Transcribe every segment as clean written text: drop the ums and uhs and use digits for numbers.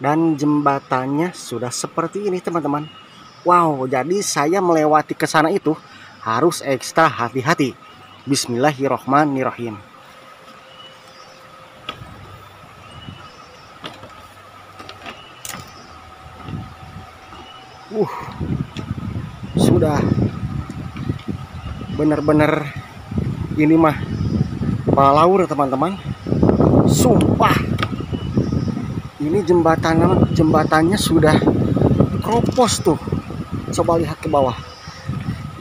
Dan jembatannya sudah seperti ini teman-teman. Wow, jadi saya melewati ke sana itu harus ekstra hati-hati. Bismillahirrohmanirrohim. Sudah benar-benar ini mah palaur teman-teman. Sumpah, ini jembatannya sudah kropos tuh. Coba lihat ke bawah.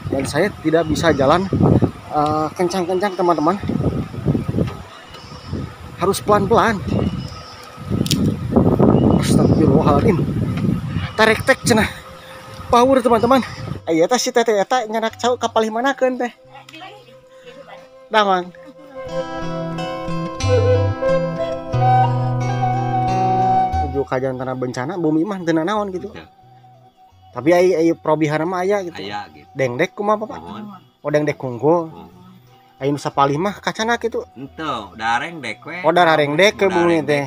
Dan saya tidak bisa jalan kencang-kencang teman-teman. Harus pelan-pelan. Astagfirullahaladzim. Tarik tek cenah. Power teman-teman. Aya teh si teteh eta nyanak cau ka palih manakeun teh. Damang. Tuju kajantana bencana bumi mah teu nanaon gitu. Tapi ai probihana mah aya gitu. Aya gitu. Dengdek kumaha Bapak? Oh, dengdek kungkul. Aya nu sapalih mah kacana kitu. Henteu, darengdek we. Oh, darengdek ke bumi teh.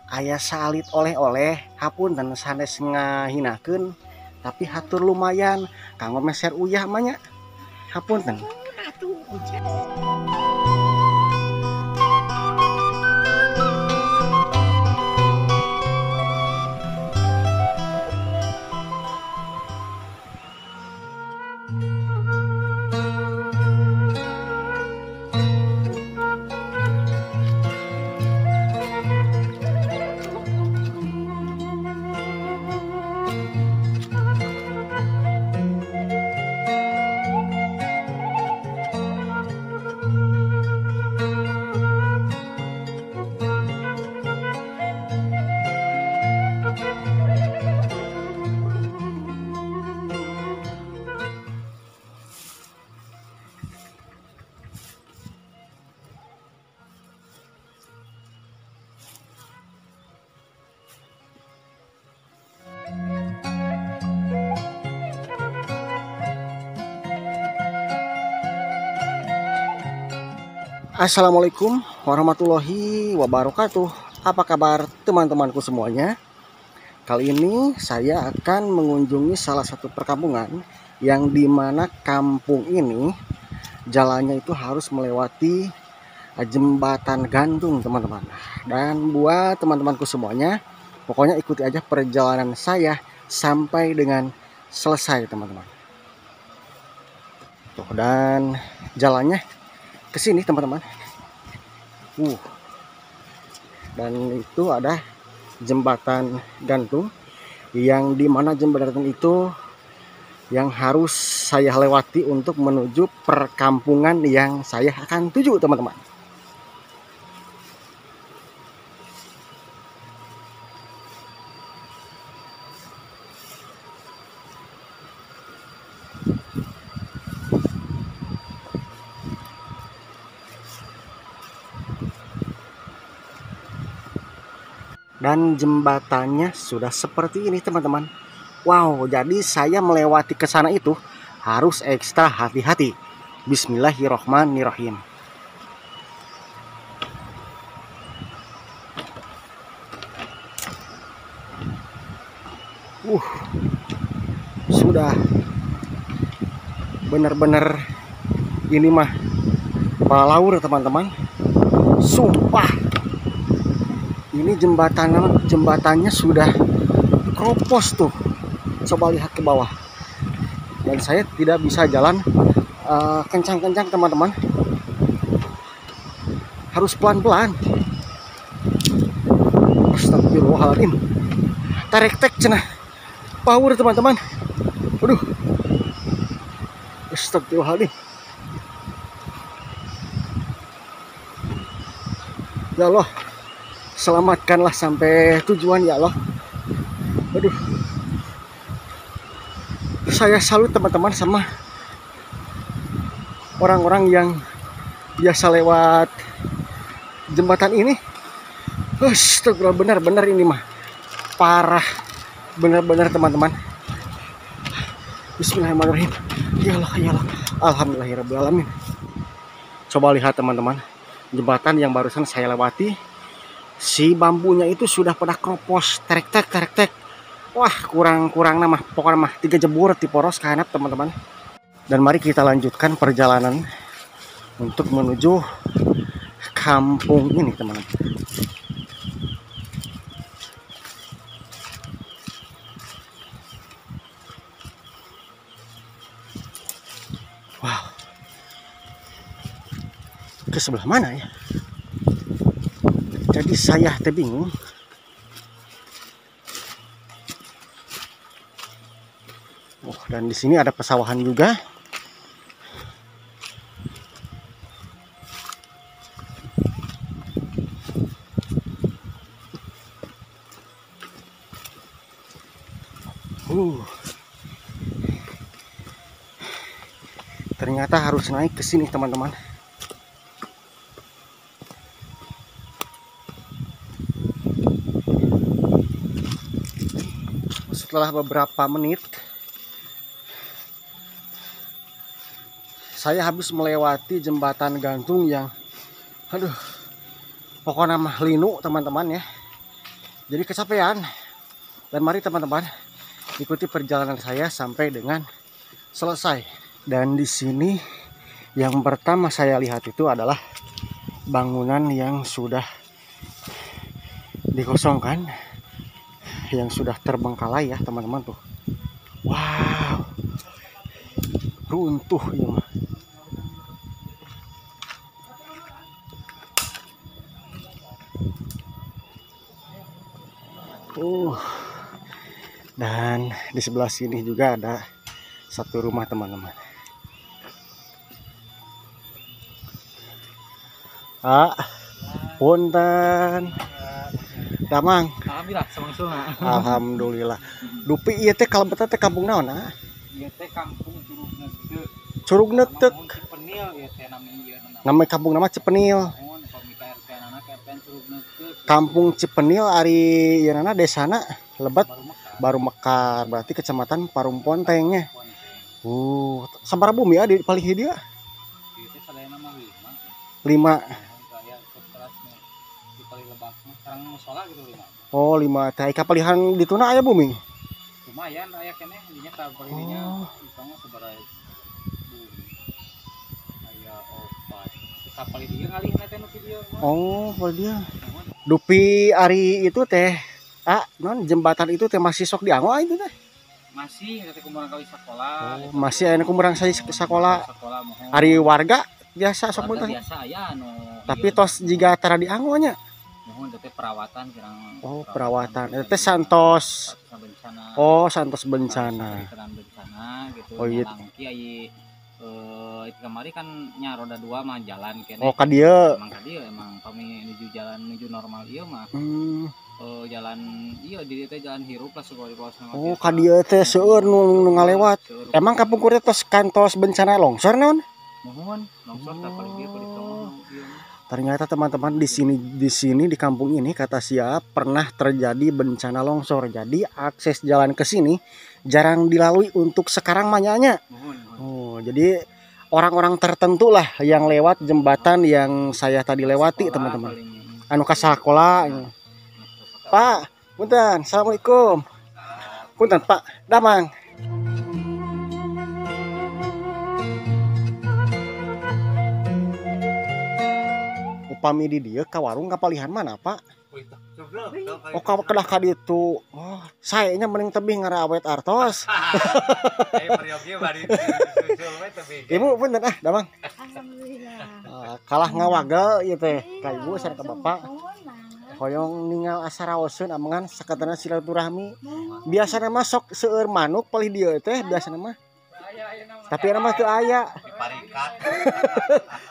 Aya salit oleh-oleh, hapunten sanes ngahinakeun, tapi hatur lumayan kanggo meser uyah mah nya. Hapunten. Assalamualaikum warahmatullahi wabarakatuh. Apa kabar teman-temanku semuanya? Kali ini saya akan mengunjungi salah satu perkampungan yang dimana kampung ini jalannya itu harus melewati jembatan gantung teman-teman. Dan buat teman-temanku semuanya, pokoknya ikuti aja perjalanan saya sampai dengan selesai teman-teman. Tuh, dan jalannya ke sini teman-teman. Dan itu ada jembatan gantung yang dimana jembatan itu yang harus saya lewati untuk menuju perkampungan yang saya akan tuju teman-teman. Dan jembatannya sudah seperti ini teman-teman. Wow, jadi saya melewati ke sana itu harus ekstra hati-hati. Bismillahirrohmanirrohim. Sudah benar-benar ini mah palaur teman-teman. Sumpah, ini jembatannya sudah kropos tuh. Coba lihat ke bawah. Dan saya tidak bisa jalan kencang-kencang teman-teman. Harus pelan-pelan. Astagfirullahaladzim. Tarik tek cenah. Power teman-teman. Aduh. Astagfirullahaladzim. Ya Allah, selamatkanlah sampai tujuan ya Allah. Aduh. Saya salut teman-teman sama orang-orang yang biasa lewat jembatan ini. Astagfirullah, benar-benar ini mah parah. Benar-benar teman-teman. Bismillahirrahmanirrahim. Ya Allah, ya Allah. Alhamdulillahirabbil alamin. Coba lihat teman-teman, jembatan yang barusan saya lewati Si bambunya itu sudah pada kropos, terek-tek terek-tek. Wah, kurang-kurang nama pokoknya mah 3 jebur ti poros ka handap teman-teman. Dan mari kita lanjutkan perjalanan untuk menuju kampung ini teman-teman. Wow, ke sebelah mana ya? Jadi saya bingung. Oh, dan di sini ada pesawahan juga. Ternyata harus naik ke sini teman-teman. Setelah beberapa menit saya habis melewati jembatan gantung yang aduh, pokoknya mah linu teman-teman ya. Jadi kecapean. Dan mari teman-teman ikuti perjalanan saya sampai dengan selesai. Dan di sini yang pertama saya lihat itu adalah bangunan yang sudah dikosongkan, yang sudah terbengkalai ya teman-teman tuh. Wow, runtuh ya mah. Dan di sebelah sini juga ada satu rumah teman-teman. Ah, punten. Damang. Alhamdulillah, samangsung. Alhamdulillah. Dupi ieu teh kalebetna teh kampung naon, ah? Ieu teh kampung Curug Neuteuk. Curug Neuteuk. Cipenil ieu teh nami ieu. Nama kampung nama Cipenil. Kampung Cipenil ari ieu nana desana lebat Baru Mekar, berarti kecamatan Parungpontengnya. Sabaraha bumi ya di palih dieu? Ieu teh sadayana mah 5. 5. Oh, 5 teh kapalihan dituna aya bumi. Lumayan aya keneh dinya ka palihnya ditong sabaraha bumi. Aya 4. Kapalih dieu ngalihna teh nu dieu. Oh, palih dieu. Dupi ari itu teh non jembatan itu teh masih sok dianggo itu teh. Masih teh kumurang kali sakola. Oh, masih aya kumurang sakola. Ari warga biasa sok beunang. Biasa aya anu. Tapi tos jiga tara dianggo nya. Mohon teh perawatan kirang. Oh, perawatan. Eta teh santos bencana. Oh, santos bencana. Bencana gitu. Oh, iya. Langki ai itu kamari kan nya roda 2 mah jalan keneh. Oh, ka dieu. Emang ka dieu emang pami menuju jalan menuju normal ieu mah. Jalan iya di teh jalan hirup lah sekolah di bawah. Oh, ka dieu teh seueur nu ngalewat. Emang kapungkur teh tos kantos bencana longsor naon? Mohon, longsor tah paling dieu paling tong. Ternyata teman-teman di sini di kampung ini kata siap pernah terjadi bencana longsor. Jadi akses jalan ke sini jarang dilalui untuk sekarang manyanya. Oh, jadi orang-orang tertentu lah yang lewat jembatan yang saya tadi lewati teman-teman. Anu ka sakola. Pak, punten, assalamualaikum. Punten Pak, damang. Upami di dieu ka warung kapalihan mana, Pak? Oh, ka kedah ka ditu. Oh, saenya mending tebih ngarawet artos. Ibu punten ah, damang. Alhamdulillah. Kalah ngawagel ieu teh ka ibu sareng ka bapak. Hoyong ningal asa raoseun amengan sakatana silaturahmi. Biasana mah sok seueur manuk palih dieu teh biasana mah. Tapi ana mah teu aya.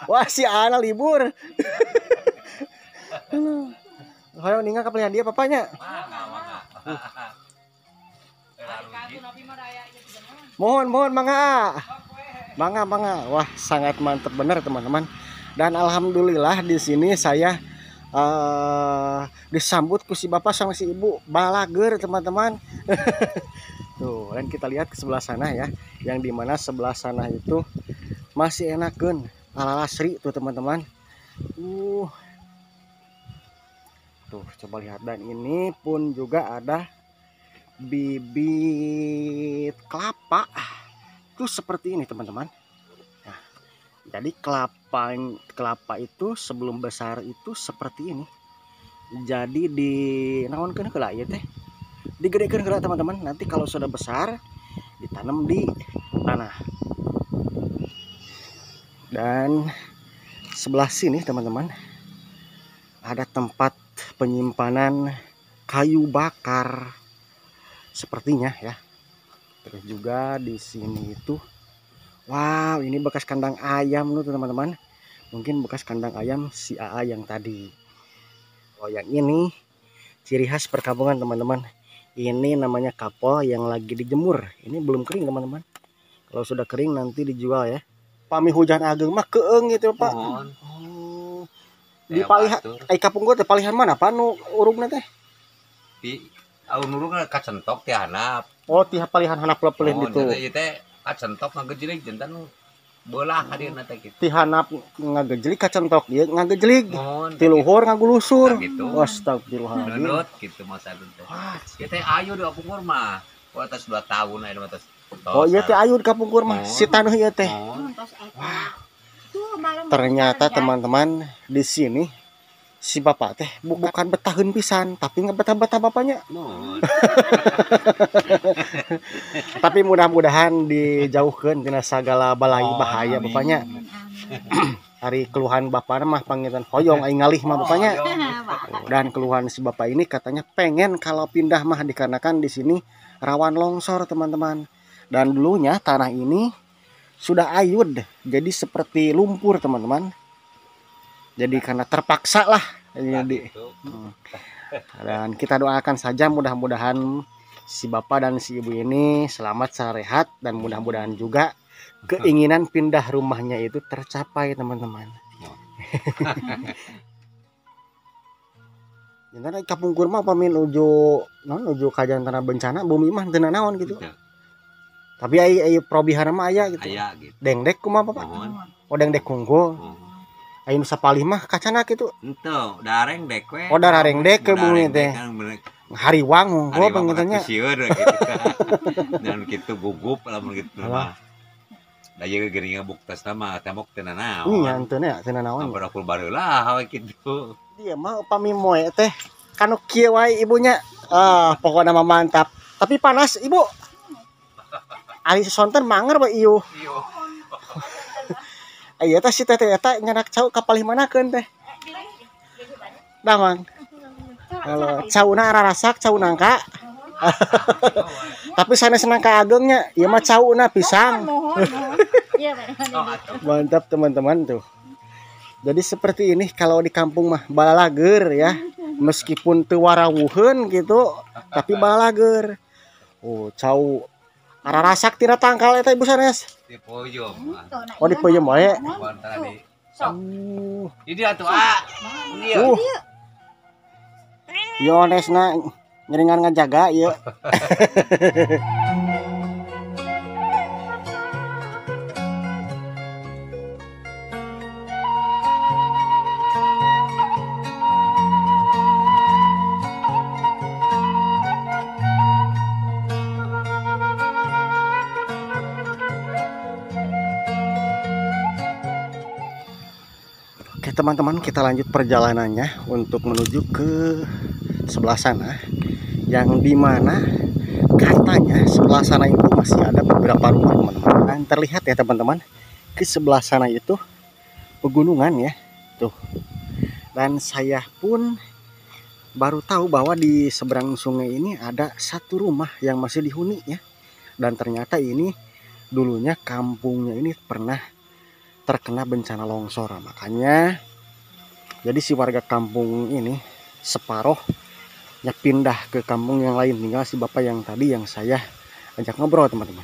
Wah, si ana libur. Hoyong ningal kapalihan dia papanya. Mohon mohon mangga. Mangga mangga. Wah, sangat mantep bener teman-teman. Dan alhamdulillah di sini saya disambut ku si bapak sama si ibu balager teman-teman. Tuh, dan kita lihat ke sebelah sana ya, yang dimana sebelah sana itu masih enakeun ala lasri tuh teman-teman. Tuh, coba lihat. Dan ini pun juga ada bibit kelapa. Tuh seperti ini teman-teman. Nah, jadi kelapa itu sebelum besar itu seperti ini. Jadi di naonkeun heula ieu teh? Digedekeun heula teman-teman. Nanti kalau sudah besar ditanam di tanah. Dan sebelah sini teman-teman ada tempat penyimpanan kayu bakar sepertinya ya. Terus juga di sini itu, wow, ini bekas kandang ayam tuh teman-teman. Mungkin bekas kandang ayam si AA yang tadi. Oh, yang ini ciri khas perkampungan teman-teman. Ini namanya kapol yang lagi dijemur. Ini belum kering teman-teman. Kalau sudah kering nanti dijual ya. Pami hujan ageng mah keeng gitu Pak. Oh. Di palihan ai kapungkur teh palihan mana Pak nu urugna teh? Di urugna kacentok ti handap. Oh, ti palihan handap pelih ditu. Ieu teh kacentok ngagejlig janten beulah hadieuna teh kitu. Ti handap ngagejlig kacentok ieu ngagejlig. Ti luhur ngagulusur. Astagfirullahaladzim. Nunut kitu masa teh. Ieu teh ayu di kapungkur mah. Oh, atas 2 tahun aya atas. Oh, iya teh ayu di kapungkur mah. Si taneuh ieu teh. Wah. Ternyata teman-teman di sini si bapak teh bukan betaheun pisan, tapi ngebetah-betah bapaknya. Tapi mudah-mudahan dijauhkeun tina sagala balai bahaya bapaknya. Hari keluhan bapak mah pangitan hoyong aing ngalih mah bapaknya. Dan keluhan si bapak ini katanya pengen kalau pindah mah dikarenakan di sini rawan longsor teman-teman. Dan dulunya tanah ini sudah ayud, jadi seperti lumpur teman-teman. Jadi karena terpaksa lah jadi. Dan kita doakan saja mudah-mudahan si bapak dan si ibu ini selamat sehat dan mudah-mudahan juga keinginan pindah rumahnya itu tercapai teman-teman. Jantan kapungkur mah pami nuju non nuju kajian tanah bencana bumi mah teu naon gitu. Tapi ai probihana mah aya gitu. Aya gitu. Dengdek kumaha Bapak? Oh, dengdek unggul. Ayo nu sapalih mah kacana kitu. Henteu, darengdek we. Oh, darengdek ke bumi teh. Hariwang unggul pangintennya. Sieun gitu. Dan kitu gugup lamun kitu mah. Da ieu geuning buktasna mah tembok teu nanaon. Nya henteu nya teu nanaon. Ampun aku bareula we kitu. Ieu mah upami moe teh kanu kieu wae ibunya. Ah, pokokna mah mantap. Tapi panas, Ibu. Ari sonten manger we ieu. Ieu teh si teteh eta nyanak cau ka palih manakeun teh. Damang. Kalau cauna rarasak cau nangka. Tapi sanes nangka agengnya, ieu mah cauna pisang. Mantap teman-teman tuh. Jadi seperti ini kalau di kampung mah balalager ya. Meskipun teu warawuheun gitu, tapi balalager. Oh, cau ararasak tina tangkal eta ibu sanes. Di pojok. Oh, di pojok wae. Ini atuh ah. Ieu. Yo onesna nyeringan ngajaga ieu. Oke teman-teman, kita lanjut perjalanannya untuk menuju ke sebelah sana, yang dimana katanya sebelah sana itu masih ada beberapa rumah teman-teman. Dan terlihat ya teman-teman, ke sebelah sana itu pegunungan ya tuh. Dan saya pun baru tahu bahwa di seberang sungai ini ada satu rumah yang masih dihuni ya. Dan ternyata ini dulunya kampungnya ini pernah terkena bencana longsor, makanya jadi si warga kampung ini separohnya pindah ke kampung yang lain, tinggal si bapak yang tadi yang saya ajak ngobrol teman-teman.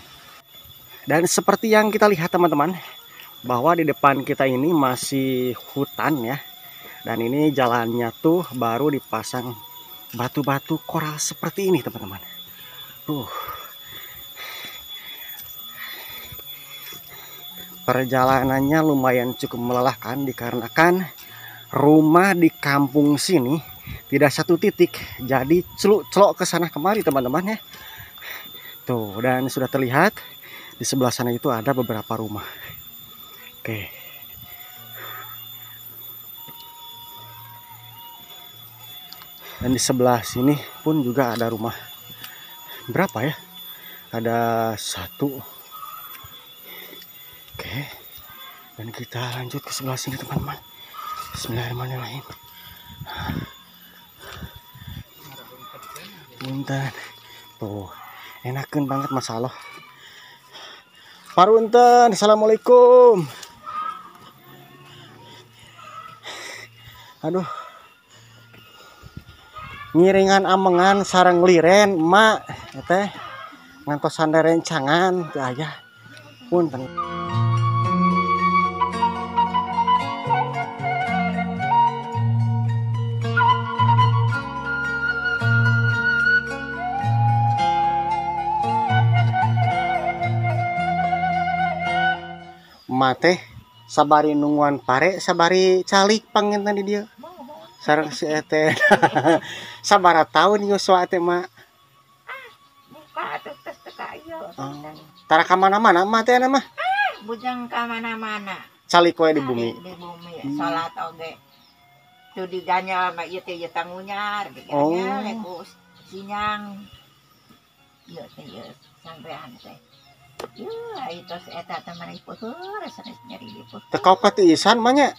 Dan seperti yang kita lihat teman-teman, bahwa di depan kita ini masih hutan ya, dan ini jalannya tuh baru dipasang batu-batu koral seperti ini teman-teman. Perjalanannya lumayan cukup melelahkan dikarenakan rumah di kampung sini Tidak satu titik, jadi celuk-celok ke sana kemari teman-teman ya. Tuh, dan sudah terlihat di sebelah sana itu ada beberapa rumah. Oke. Dan di sebelah sini pun juga ada rumah. Berapa ya? Ada satu. Oke. Dan kita lanjut ke sebelah sini teman-teman. Bismillahirrahmanirrahim. Punten. Tuh, enakeun banget masalah. Parunten, assalamualaikum. Aduh. Ngiringan amengan sareng liren emak teh ngantosan rencangan teu aya. Punten. Emak teh sabari nungguan pare sabari calik panginten di dieu. Sareng si ete. Sabaraha taun yuswa teh mak? Buka atuh tos teu ka ieu. Tara ka mana-mana emak teh mah? Bujang ka mana-mana. Calik we di bumi. Di bumi salat oge. Tuh diganyal mah ieu teh ieu tangunyar, diganyal ku sinyang. Ieu teh ieu sampean teh. Ieu ai tos eta teh maneh peuheur sanes nyeri di peuheur. Teu kaopat isan mah nya.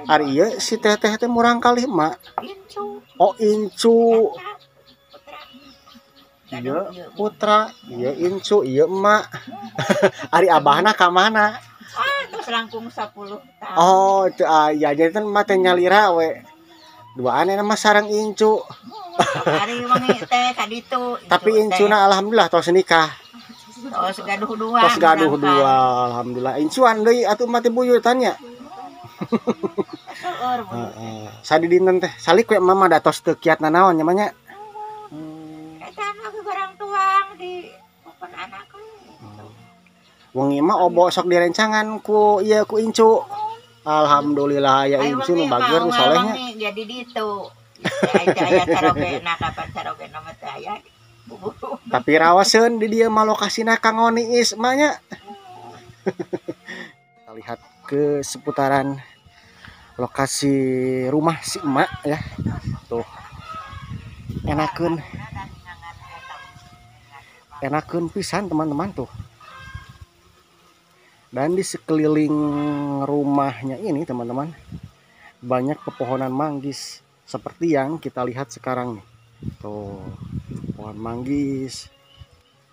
Ari ieu si teteh teh murang kali emak. Incu. Oh incu. Ieu putra, ieu incu, ieu emak. Ari abahna ka mana? Ah, tos langkung 10 tahun. Oh, teu aya jadi teh emak teh nyalira we. Duaan eta mah sareng incu. Ari wengi teh ka ditu. Tapi incuna alhamdulillah tos nikah. Tos gaduh dua. Tos gaduh dua, alhamdulillah. Incuan deui atuh mah teh buyutan nya. Seueur buyut. Sadidinten teh salik we mama da tos teu kiat nanaon nya mah nya. Eta mah barang tuang di open anak we. Wengi mah obo sok direncangan ku ieu ku incu. Alhamdulillah aya incu nu bager nu soleh nya. Jadi ditu. Aya carogena kapan carogena mah teh aya. Tapi rawaseun di dieu mah lokasina kanggo niis mah nya. Kita lihat ke seputaran lokasi rumah si emak ya. Tuh. Enakeun. Enakeun pisan teman-teman tuh. Dan di sekeliling rumahnya ini teman-teman banyak pepohonan manggis seperti yang kita lihat sekarang nih. Tuh, pohon manggis.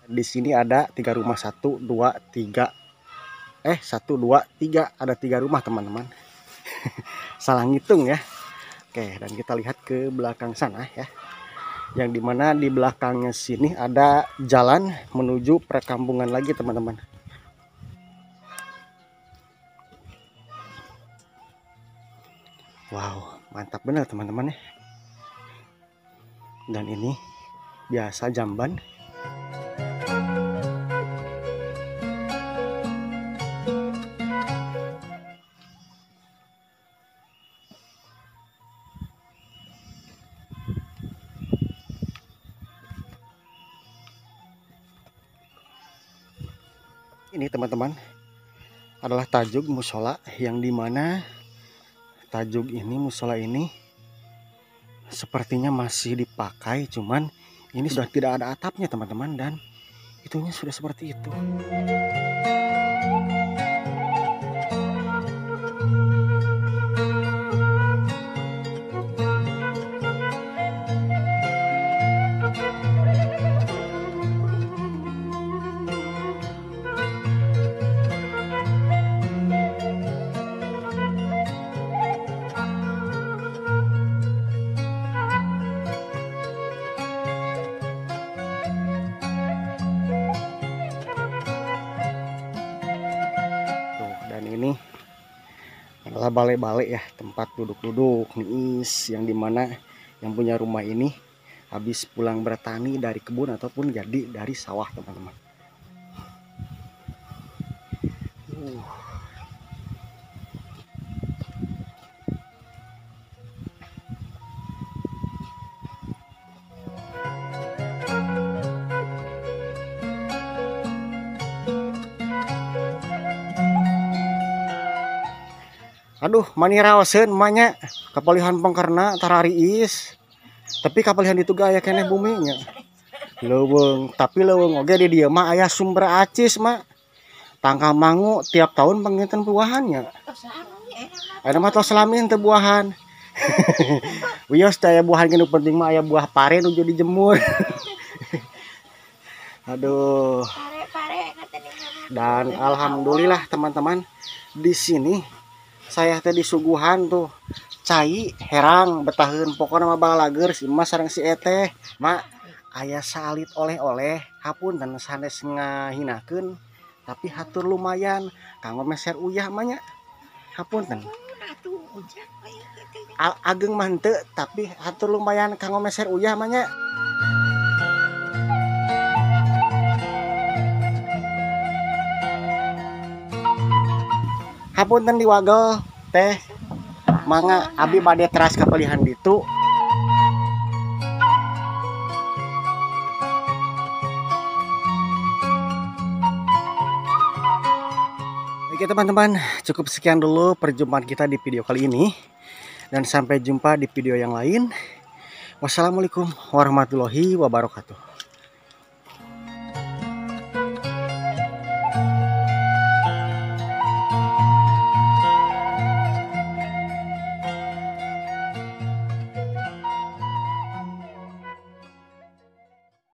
Di sini ada 3 rumah, 1 2 3. 1 2 3, ada 3 rumah teman-teman. Salah ngitung ya. Oke, dan kita lihat ke belakang sana ya. Yang dimana di belakangnya sini ada jalan menuju perkampungan lagi teman-teman. Wow, mantap benar teman-teman ya. Dan ini biasa jamban. Ini teman-teman adalah tajuk musola yang dimana tajuk ini musola ini sepertinya masih dipakai, cuman ini sudah tidak ada atapnya teman-teman, dan itunya sudah seperti itu. Ini adalah balai-balai ya, tempat duduk-duduk niis, yang dimana yang punya rumah ini habis pulang bertani dari kebun ataupun jadi dari sawah teman-teman. Aduh, mani raoseun mah nya. Kapalihan pengkerna tarariis. Tapi kapalihan itu ge aya keneh bumi nya. Leuweung, tapi leuweung oge di dieu mah aya sumber acis, Mak. Tangkal mangu tiap tahun panginten buahannya. Ayeuna mah tos lami teu buahan. Wios teh aya buahan ge nu penting mah aya buah pare nu dijemur. Aduh. Dan alhamdulillah teman-teman, di sini saya teh disuguhan tuh cai herang betaheun pokona mah balageur si emas sareng si eteh. Mak, aya salit oleh-oleh hapunten sanes ngahinakeun tapi hatur lumayan kanggo meser uyah mah nya. Hapunten. Ageng mah henteu tapi hatur lumayan kanggo meser uyah mah nya. Hapunten diwagel teh mangga abi bade teras kapalihan ditu. Oke teman-teman, cukup sekian dulu perjumpaan kita di video kali ini. Dan sampai jumpa di video yang lain. Wassalamualaikum warahmatullahi wabarakatuh.